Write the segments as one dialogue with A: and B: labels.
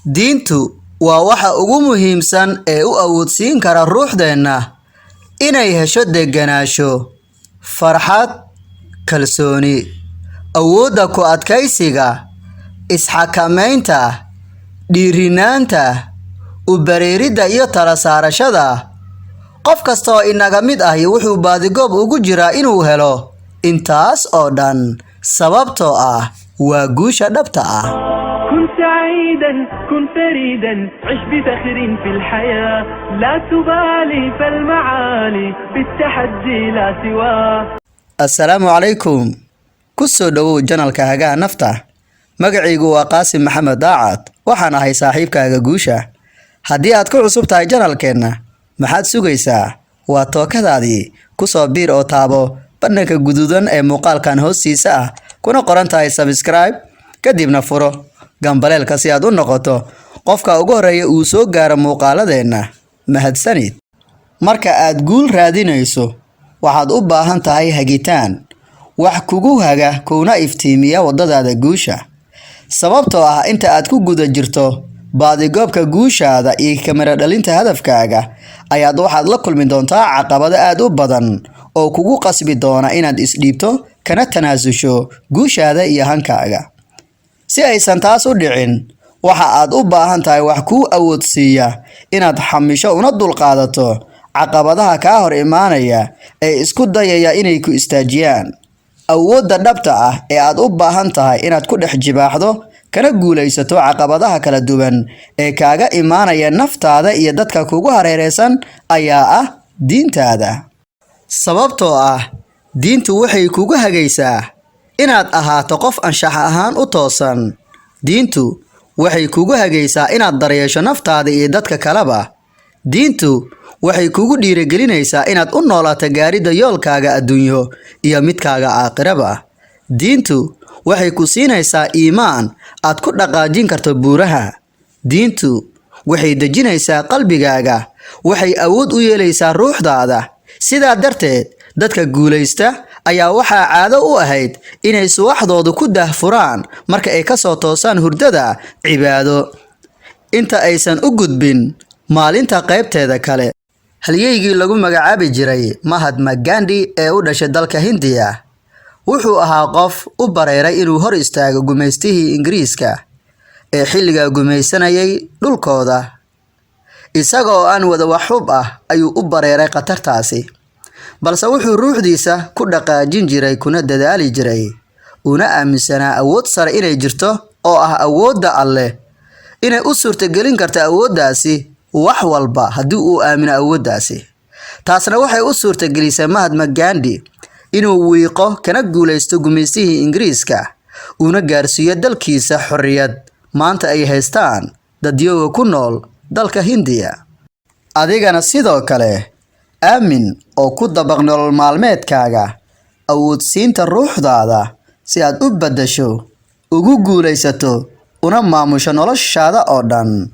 A: Diintu waa waxa ugu muhiimsan ee u awoodsiin kara ruuxdeenna inay hesho degenaansho, farxad, kalsooni, awoodda ku adkaysiga, is-xakamaynta, dhiirranaanta, u bareeridda iyo talo saarashada. Qof kasta oo inaga mid ahi wuxuu baadigoob ugu jiraa inuu helo intaas oo dhan, sababtoo ah waa guusha dhabta ah.
B: كن سعيدا، كن فريدا، عش بفخر في الحياة، لا تبالي فالمعالي بالتحدي لا سواه.
A: Assalaamu calaykum. Ku soo dhowow channelka Hagaha Nafta. Magacaygu waa Qaasim Maxamed Daacad. Waxaan ahay saaxiibkaaga guusha. Haddii aad ku cusub tahay channelkeenna, maxaad sugaysaa? Waa tookadaadii. Kusoo biir oo taabo badhanka guduudan ee muuqaalkan hoostiisa ah kuna qoran tahay subscribe, kadibna furo gambaleelka si aad u noqoto qofka ugu horreeya uu soo gaaro muuqaaladeenna. Mahadsanid. Marka aad guul raadinayso, waxaad u baahan tahay hagitaan, wax kugu haga kuna iftiimiya waddadaada guusha, sababtoo ah inta aad ku guda jirto baadigoobka guushaada iyo ka mira dhalinta hadafkaaga ayaad waxaad la kulmi doontaa caqabado aad u badan oo kugu qasbi doona inaad isdhiibto kana tanaasusho guushaada iyo hankaaga. Si aysan taas u dhicin, waxa aad u baahan tahay wax kuu awoodsiiya inaad xamisho una dulqaadato caqabadaha kaa hor imaanaya ee isku dayaya inay ku istaajiyaan. Awoodda dhabta ah ee aad u baahan tahay inaad ku dhex jibaaxdo kana guulaysato caqabadaha kala duwan ee kaaga imaanaya naftaada iyo dadka kugu hareeraysan ayaa ah diintaada, sababtoo ah diintu waxay kugu hagaysaa inaad ahaato qof anshax ahaan u toosan. Diintu waxay kugu hagaysaa inaad daryeesho naftaada iyo dadka kaleba. Diintu waxay kugu dhiirigelinaysaa inaad u noolaato gaaridda yoolkaaga adduunyo iyo midkaaga aakhiraba. Diintu waxay ku siinaysaa iimaan aad ku dhaqaajin karto buuraha. Diintu waxay dejinaysaa qalbigaaga, waxay awood u yeelaysaa ruuxdaada. Sidaa darteed, dadka guulaysta ayaa waxaa caado u ahayd inay subaxdoodu ku daahfuraan marka ay kasoo toosaan hurdada cibaado inta aysan u gudbin maalinta qaybteeda kale. Halyeygii lagu magacaabi jiray Mahatma Gandhi ee u dhashay dalka Hindiya wuxuu ahaa qof u bareeray inuu hor istaago gumaystihii Ingiriiska ee xilligaa gumaysanayay dhulkooda. Isaga oo aan wada wax hub ah ayuu u bareeray khatartaasi, balse wuxuu ruuxdiisa ku dhaqaajin jiray kuna dadaali jiray, una aaminsanaa awood sare inay jirto oo ah awoodda Alleh, inay u suurtagelin karto awooddaasi wax walba haddii uu aamino awooddaasi. Taasna waxay u suurtagelisay Mahatma Gandhi inuu wiiqo kana guulaysto gumaystihii Ingiriiska, una gaarsiiyo dalkiisa xorriyad maanta ay haystaan dadyooga ku nool dalka Hindiya. Adigana sidoo kale aamin oo ku dabaq nolol maalmeedkaaga awoodsiinta ruuxdaada si aad u beddesho, ugu guulaysato, una maamusho noloshaada oo dhan.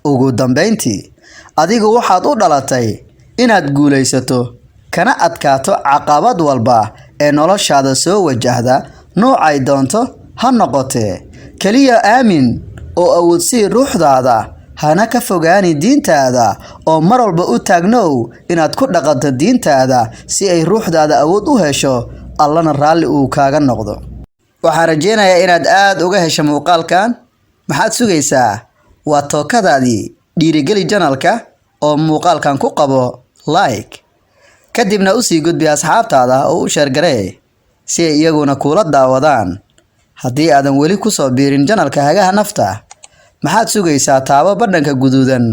A: Ugu dambeyntii, adigu waxaad u dhalatay inaad guulaysato kana adkaato caqabad walba ee noloshaada soo wajahda, noocay doonto ha noqotee. Kaliya aamin oo awoodsii ruuxdaada, hana ka fogaani diintaada, oo mar walba u taagnow inaad ku dhaqanto diintaada si ay ruuxdaada awood u hesho, Allana raalli uu kaaga noqdo. Waxaan rajeynayaa inaad aad uga hesho muuqaalkan. Maxaad sugaysaa? Waa tookadaadii. Dhiirigeli channelka oo muuqaalkan ku qabo like, kadibna usii gudbi asxaabtaada oo u share garee si ay iyaguna kuula daawadaan. Haddii aadan weli kusoo biirin channelka Hagaha Nafta, maxaad sugaysaa? Taabo badhanka guduudan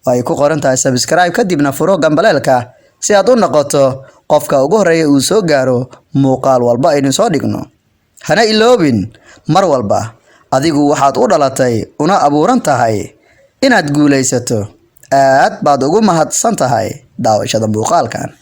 A: oo ay ku qoran tahay subscribe, kadibna furo gambaleelka si aad u noqoto qofka ugu horreeya uu soo gaaro muuqaal walba aynu soo dhigno. Hana iloobin mar walba, adigu waxaad u dhalatay una abuuran tahay inaad guulaysato. Aad baad ugu mahadsan tahay daawashada muuqaalkan.